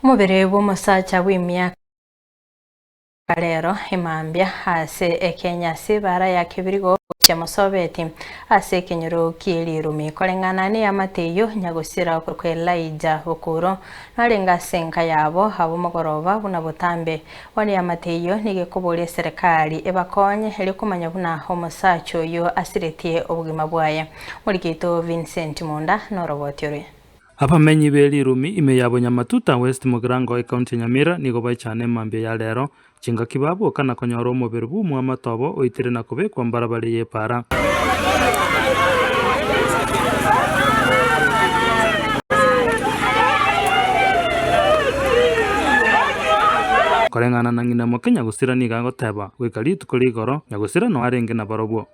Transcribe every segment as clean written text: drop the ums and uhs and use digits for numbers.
Omobere bw'omosacha bw'emiaka rero emambia ase ekenyasi ebara ya Kebirigo gochia Mosobeti ase ekenyoro kie rirumi. Koreng'ana neamate eyio nyagosira okorokwa Elijah Bokuro narenge ase enka yabo abwo mogoroba buna botambe. Bono eamate eyio nigo ekoboria eserekari ebakonye erio komanya buna omosacha oyio asiretie obogima bwaye. Omoriki oito Vincent Munda noroboti orwe. Abamenyi be rirumi ime ya Bonyamatuta, West Mugirango, Ekaunti ya Nyamira nigo baichana emambia ya rero, chingaki baboka na konyora omobere bw'omwamate obo oitire na kobekwa mbarabare y'epaara. Koreng'ana na ng'ina moke Nyagusira nigo agoteba, Goika rituko rigoro, Nyagusira noe arenge nabarobwo.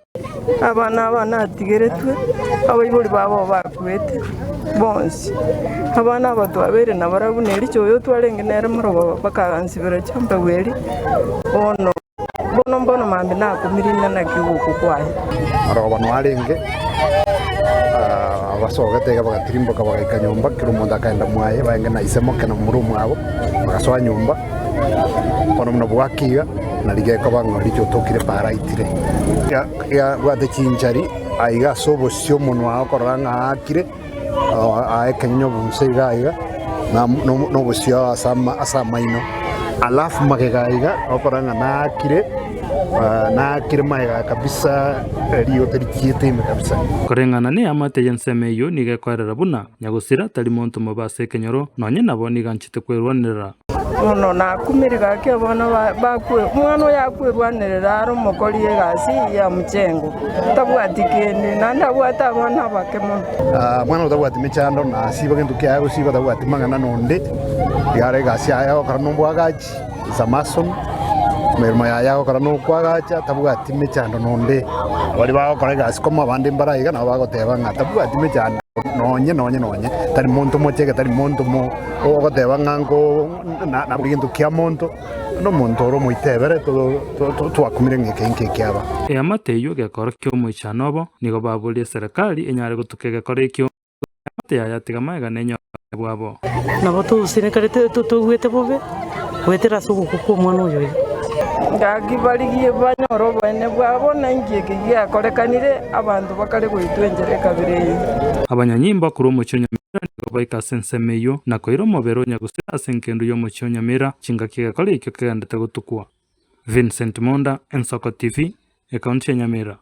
Abana aba natigeretwe, abaibori babo bakwete bonsi. Abana aba twabeire nabarabwo na Elisha oyo twarenge nere morobaba bakansibera chimbegu eria, bono bono mbono mambia nakomirina naki ogokwa kwaye. Morobaba noarenge, abasogete iga bagatirimboka bagaika nyomba, kera omonto akaenda mwaye, barenge na ise moke na momura omwabo, bagasoa nyomba. Bono buna bwaki iga, na rigia ekoba ng'a riche otokire paara aitire. Yabwate chinchari aiga ase obosio omonwa oo okorora ng'a aakire, aa ekenyenya obonse iga iga, na obosio ase amaino. Alafu magega aiga okorora ng'a naakire, naakire magega kabisa rigote richiete ime kabisa. Koreng'ana neamate y'ensemo eyio nigo ekoerera buna Nyagosira tari monto mobe ase ekenyoro, nonye nabo nigo anchete kwerwanerera. Bono nakumire gaki abana bakwe, omwana oyo akwerwanerera are omokori egasi ya mochengo, tabwati kende, naende abwate abana abake mono. Omwana otabwati mechando nasiba gento kiaye gosiba tabwati mang'ana nonde, iga are egasi yaye agokora nobwagachi, is a mason, emeremo yaye agokora nokwagacha tabwati mechando nonde. Baria bagokora egasi komo abande mbare iga nabo bagoteba ng'a tabwati mechando nonye nonye nonye, tari monto mochege tari monto mo. Ogoteba ng'a nko na buri gento kia monto, nomonto ore omoitebere twakumire ng'a eke inki ekiaba. Eamate eyio egekoro ki'omoichano obo, nigo baborie eserekari enyare gotuka egekoro ekio, eamate yaye atiga magega nenyore bwabo. Nabo tosenekarete toigwete bobe goetera ase ogokwa kw'omwana oyo iga. Gaki barigie banyore oboene bwabo, na inki eke giakorekanire abanto bakare goitwa enchera ekabere eye. Abanyanyimbo korwa omochie o Nyamira nigo baika ase ensemo eyio, na koira omobere o Nyagusira ase engendu y'omochie o Nyamira, chingaki egekora ekio kegendete gotukwa. Vincent Monda, Ensoko TV, Ekaunti ya Nyamira.